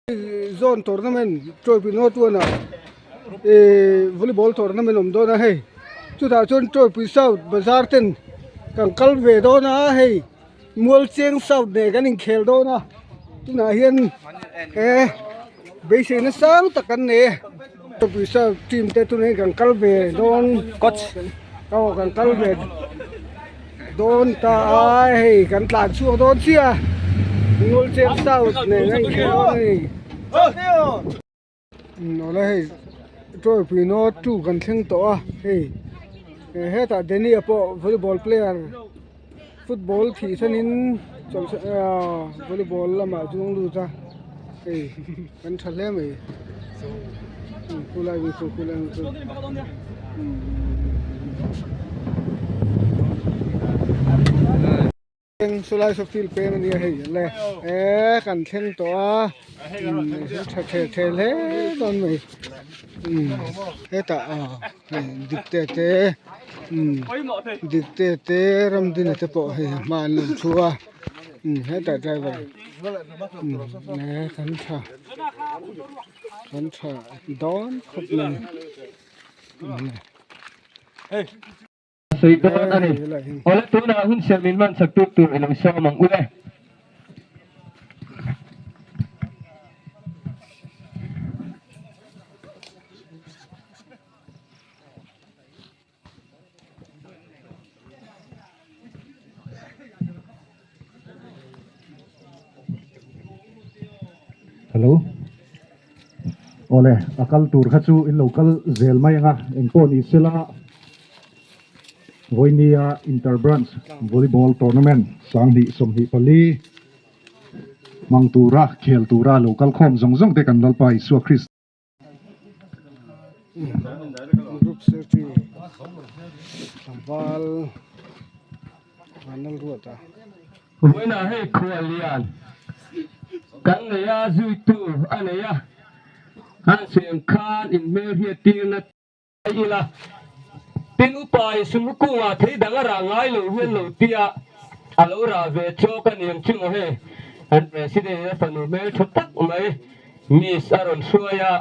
Zone tournament Trophy North one ah ihh volleyball tournament a awm dawn a hei chutah chuan Trophy South bazar ten kan kal ve dawn a hei Mualcheng South nen kan inkhel dawn a tunah hian he beiseina sang tak kan nei a Trophy South team te tunah hian kan kal ve dawn coach aw kan kal ve. Dawn ta a hei kan tlan chhuak dawn chiah a Ngulcheng South nen a inkhel dawn a ni. Awle hei Tawipui North 2 kan thleng tawh a hei hetah Danny-a pawh volleyball player football thih sanin volleyball lamah chuan lut a hei kan tha hle mai khulai chu khulai chu. Saw lai saw field peng ania hei le e kan thleng tawh a tha the the hle dawn mai hetah hei dik te te dik te te ramdina te pawh hei a hma an lo thu a hetah driver e kan tha kan tha dawn khawp mai. Sawi dawn a ni. Awle tunah hun siam min man chak tuk tur i lo sawm ang u le. Hello awle a kal tur kha chu in lo kal zel mai anga engpawh ni sela vawinia inter branch volleyball tournament sanghnih 24 hmang tura khel tura lo kal khawm zawng zawng te kan Lalpa Isua Krista. Group safety tlangval vanlal ruat a. Vawiinah hei khual lian kan nei a, zuitu a nei a, an siam khan inhmelhriat tirna ila tin upa in sum kungah thei dang a rah ngai lo hian lo tia a lo rah ve chawk a niang chu maw hei an president in a fanu hmeltha tak mai Miss a rawn hruai a,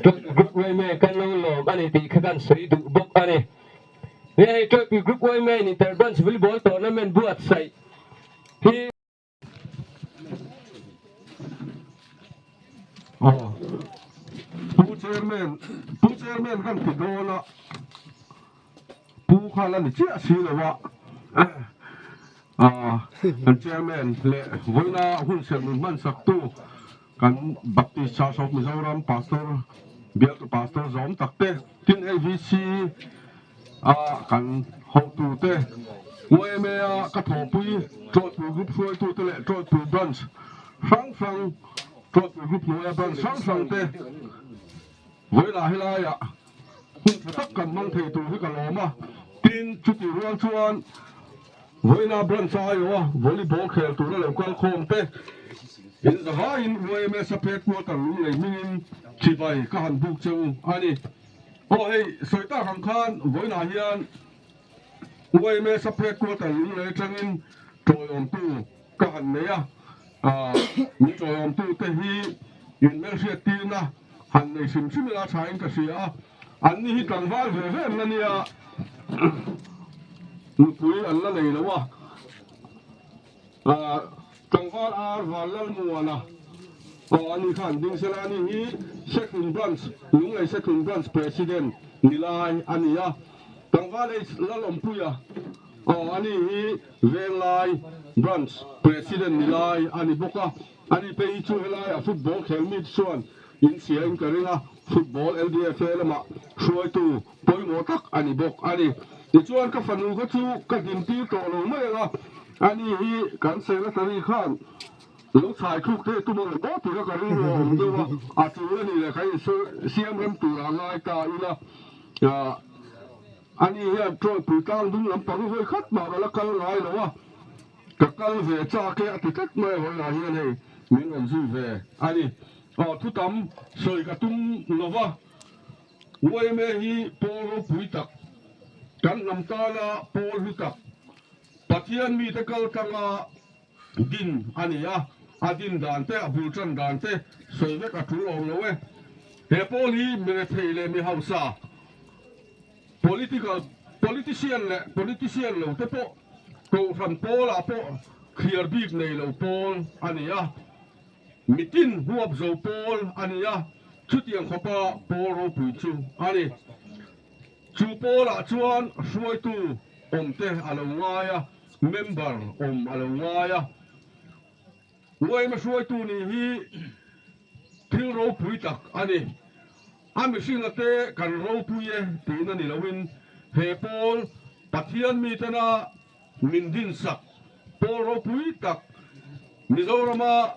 Trophy Group Women kan lo lawm a ni tih kha kan sawi duh bawk a ni. He hei Trophy Group Women Inter-Branch Volleyball Tournament buatsaih hi. Aw, Pu Chairman, Pu Chairman kan ti dawn a, Pu kha la ni chiah si lo a, Kan Chairman leh vawiina hun serh min hmansaktu kan Baptist Church of Mizoram Pastor bialtu Pastor zawm tak te, tin hei VC a kan hotu te, YMA a ka thawhpui Tlawhpui Group hruaitu te leh Tlawhpui Branch hrang hrang, Tlawhpui Group hnuaia Branch hrang hrang te vawiinah helaiah hun tha tak kan hmang thei tur hi ka lawm a, tin chutih rual chuan Vawiina branch a aiawh a volleyball khel tura lo kal khawm te in zavaiin YMS a headquarter lunglei hmingin chibai ka han buk che u a ni. Aw hei sawi tak ang khan vawiinah hian YMS a headquarter lunglei atangin tawiawmtu ka han nei a, min tawiawmtu te hi inhmelhriat tirna han nei hrim hrim ila thain ka hria a. An ni hi tlangval ve ve an la nia, nupui an la nei lo a, tlangval ar val Lalmuana aw a ni khan Dingsela a ni hi Seklun Branch, Lunglei Seklun Branch President ni lai a ni a, tlangval H Lalawmpuia aw a ni hi Venglai Branch President ni lai a ni bawk a. Ani phei hi chu helaiah football khel mi te chuan in chhia in ka ring a, football LDFA lamah hruaitu pawimawh tak a ni bawk a ni. Tichuan ka fanu kha chu ka dintir tawh lo mai ang a, ani hi kan secretary khan lo chhai thluk thei tum ang maw tih kha ka rilru a awm deuh a, a tul a ni leh kan insiam rem tur a ngai ta ila. Ani hian Trawlpui tlang dum lampang hi vawi khat mah ka la kal ngai lo a. Ka kal ve chak e a ti tlat mai a hawiah hian hei min rawn zui ve a ni. Aw thu tam sawi ka tum lo va, YMA hi pawl ropui tak, kan hnam tana pawl hlu tak, Pathian mite kal tanga din a ni a. A din dan te, a bul tan dan te sawi vek a tul awm lo e. He pawl hi mi rethei leh mi hausa, political, politician leh politician lo te pawh kohhran pawlah pawh thliar bik nei lo pawl a ni a. Mitin huap zo pawl a ni a, chutiang khawpa pawl ropui chu a ni. Chu pawlah chuan hruaitu awm te a lo ngai a, member awm a lo ngai a. Uaima hruaitu nih hi thil ropui tak a ni. A mihringa te kan ropui e tihna ni loin he pawl Pathian mitena min dinsak pawl ropui tak Mizorama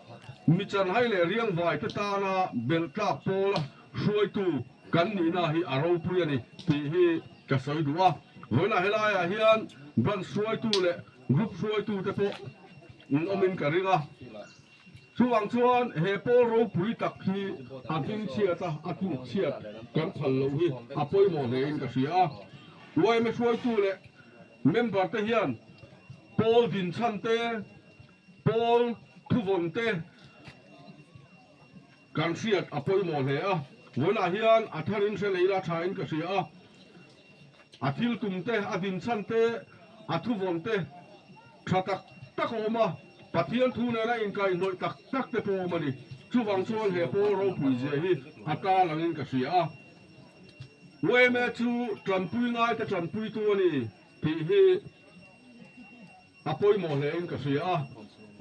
mi chanhai leh riangvai te tana belh tlak pawla hruaitu kan nihna hi a ropui a ni tih hi ka sawi duh a. Vawiinah helaiah hian branch hruaitu leh group hruaitu te pawh in awmin ka ring a. Chuvang chuan he pawl ropui tak hi a hming chhiat a, a tluk chhiat kan phal loh hi a pawimawh hlein ka hria a. Yma hruaitu leh member te hian pawl dinchhan te, pawl thuvawn te kan hriat a pawimawh hle a. Vawiinah hian a tharin hre lei la thain ka hria a. A thil tum te, a dinchhan te, a thuvawn te tha tak tak a awm a, Pathian thu nena inkaihhnawih tak tak te pawh a awm a ni. Chuvang chuan he pawl ropui zia hi a tal angin ka hria a. Yma chu tanpui ngaite tanpuitu a ni tih hi a pawimawh hlein ka hria a.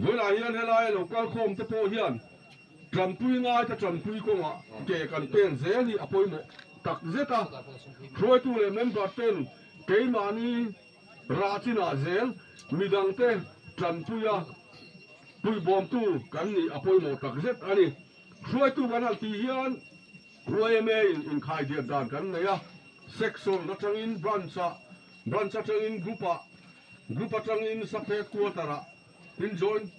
Vawiinah hian helai lo kalkhawm te pawh hian tanpui ngaite tanpui kawngah ke kan pen zel hi a pawimawh tak zet a. Hruaitu leh member ten keimahni rah chinah zel midangte tanpuia puibawmtu kan nih a pawimawh tak zet a ni. Hruaitu kan han tih hian YMA in inkhaidiat dan kan nei a, section atangin branch-ah, branch atangin group-ah, Group atangin sub headquarter ah tin joint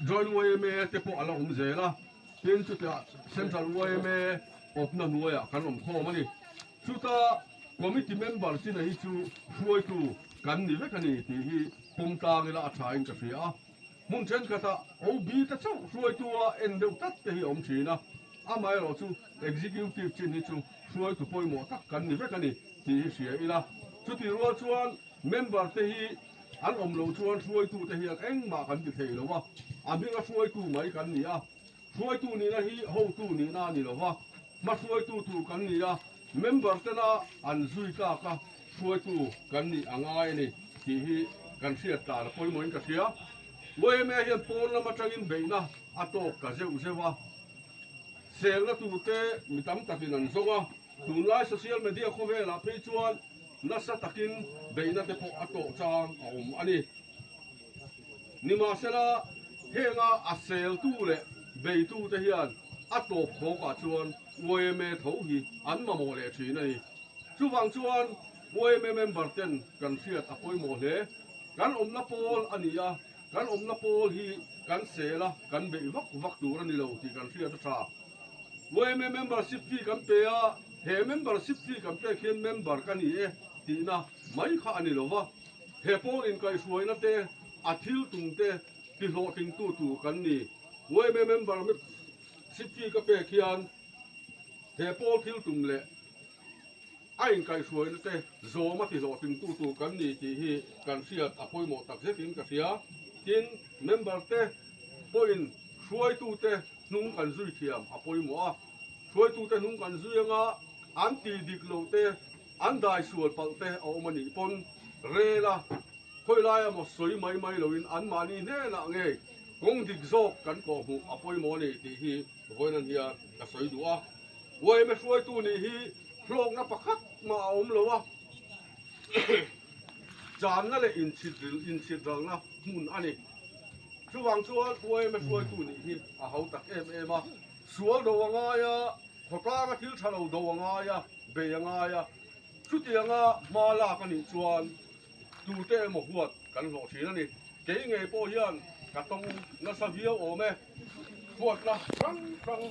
joint yma te pawh a la awm zel a, tin chutiah central yma awpna hnuaiah kan awm khawm a ni. Chuta committee member china hi chu hruaitu kan ni vek a ni tih hi pawm tlang ila a thain ka hria a. Hmun thenkhatah OB te chauh hruaitu a en deuh tlat te hi a awm thin a, amaherawhchu executive chin hi chu hruaitu pawimawh tak kan ni vek a ni tih hi hria ila. Chutih rual chuan Member te hi an awm loh chuan hruaitu te hian engmah kan ti thei lo a, a hminga hruaitu mai kan ni a. Hruaitu nihna hi hotu nihna a ni lo va, hma hruaitu tur kan ni a, member tena an zui tlak a hruaitu kan nih a ngai a ni tih hi kan hriat tlan a pawimawhin ka hria. Yma hian pawn lam atangin beihna a tawk ta zeuh zeuh a, selna turte mi tam takin an zawng a. Tunlai social media khawvelah phei chuan nasa takin beihna te pawh a tawh chang a awm a ni. Nimahsela, henga a seltu leh beitu te hian a tawp khawkah chuan yma tho hi an mamawh leh thin a ni. Chuvang chuan yma member ten kan hriat a pawimawh hle. Kan awmna pawl a ni a, kan awmna pawl hi kan sel a, kan beih vak vak tur a ni lo tih kan hriat a tha. Yma membership fee kan pe a, he membership fee kan pek hian member ka ni e tihna mai kha a ni lo va, he pawl inkaihhruaina te, a thil tum te tihlawhtlingtu tur kan ni. Yma membership fee ka pek hian he pawl thil tum leh a inkaihhruaina te zawma tihlawhtlingtu tur kan ni tih hi kan hriat a pawimawh tak zetin ka hria. Tin, member te pawhin hruaitute hnung kan zui thiam a pawimawh a, hruaitute hnung kan zui anga an tih dik loh te, an dai sual palh te a awm a nih pawn rel a, khawi laia maw sawi mai mai loin anmahni hnenah ngei kawng dik zawk kan kawhhmuh a pawimawh a ni tih hi vawiin hian ka sawi duh a. Yma hruaitu nih hi hlawkna pakhat mah a awm lo a, channa leh inchhit ralna hmun a ni. Chuvang chuan yma hruaitu nih hi a ho tak em em a, sual do a ngai a, khawtlanga thil tha lo do a ngai a, bei a ngai a, chutianga hma lak a nih chuan tute emaw huat kan hlawh thin a ni. Kei ngei pawh hian ka tawng nasa viau awm e, huatna hrang hrang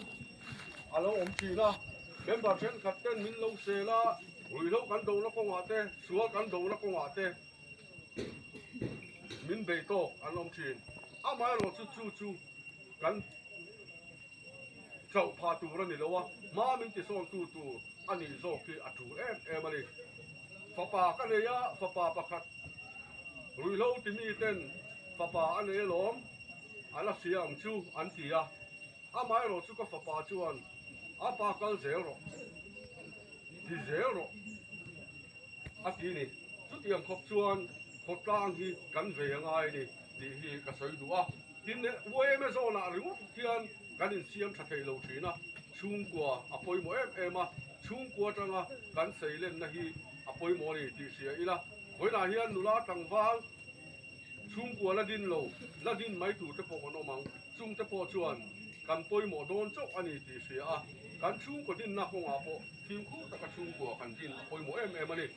a lo awm thin a, member thenkhat ten min lo sel a, ruihhlo kan dohna kawngah te, sual kan dohna kawngah te min bei tawk an awm thin. Amaherawhchu chu chu. kan chauh phah tur a ni lo a, hma min tisawntu tur a nih zawk hi a tul em em a ni. Fapa ka nei a, fapa pakhat ruihhlo ti mi ten fapa a nei alawm, a la hria ang chu an ti a, amaherawh chu ka fapa chuan a pa kal zel rawh, ti zel rawh a ti ni. Chutiang khawp chuan khawtlang hi kan vei a ngai a ni tih hi ka sawi duh a. Tin, yma zawnah ringawt hian kan insiam tha thei lo thin a, chhungkua a pawimawh em em a, chhungkua atanga kan seilenna hi a pawimawh a ni tih hria ila, vawiinah hian nula tlangval chhungkua la din lo, la din mai tur te pawh kan awm ang, chung te pawh chuan kan pawimawh dawn chauh a ni tih hria a, kan chhungkaw dinna kawngah pawh fimkhur taka chhungkua kan din a pawimawh em em a ni.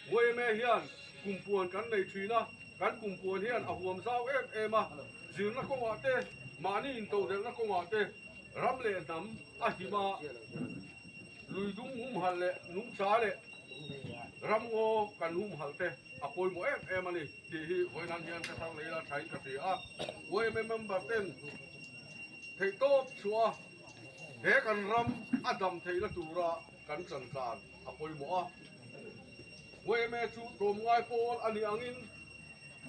Yma hian kumpuan kan nei thin a. Kan kumpuan hian a huam zau em em a, zirna kawngah te, mahni intodelhna kawngah te, ram leh hnam a him a, lui dum humhalh leh nungcha leh ramngaw kan humhalh te a pawimawh em em a ni tih hi vawinan hian ka thar lei la thain ka hria a. Yma member ten theihtawp chhuah a, he kan ram a dam theihna tura kan chantlan a pawimawh a. Yma chu tlawmngai pawl a nih angin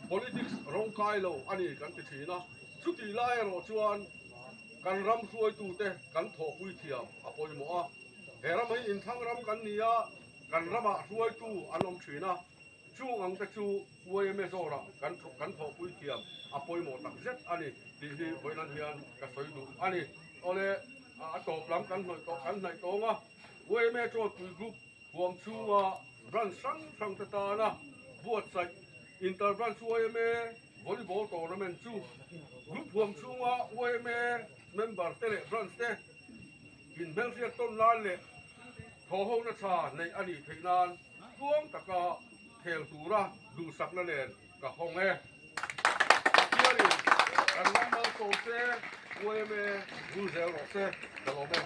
politics rawng kai lo a ni kan ti thin a, chutih lai erawh chuan kan ram hruaitute kan thawhpui thiam a pawimawh a. He ram hi inthlang ram kan ni a, kan ramah hruaitu an awm thin a, chung ang te chu yma zawrah kan kan thawhpui thiam a pawimawh tak zet a ni tih hi vawiin hian ka sawi duh a ni. Awle a tawp lam kan hnawih tawh kan hnaih tawng a, yma Chawlpui Group Huam chhunga branch hrang hrang te tana buatsaih Inter Branch yma Volleyball Tournament chu Group huam chhunga yma member te leh branch te inhmelhriat tawn nan leh thawhhona tha neih a nih theih nan tluang taka khel tura duhsakna nen ka hawng e. Pathianin kan ram malsawm se, yma vul zel rawh se, ka lawm e.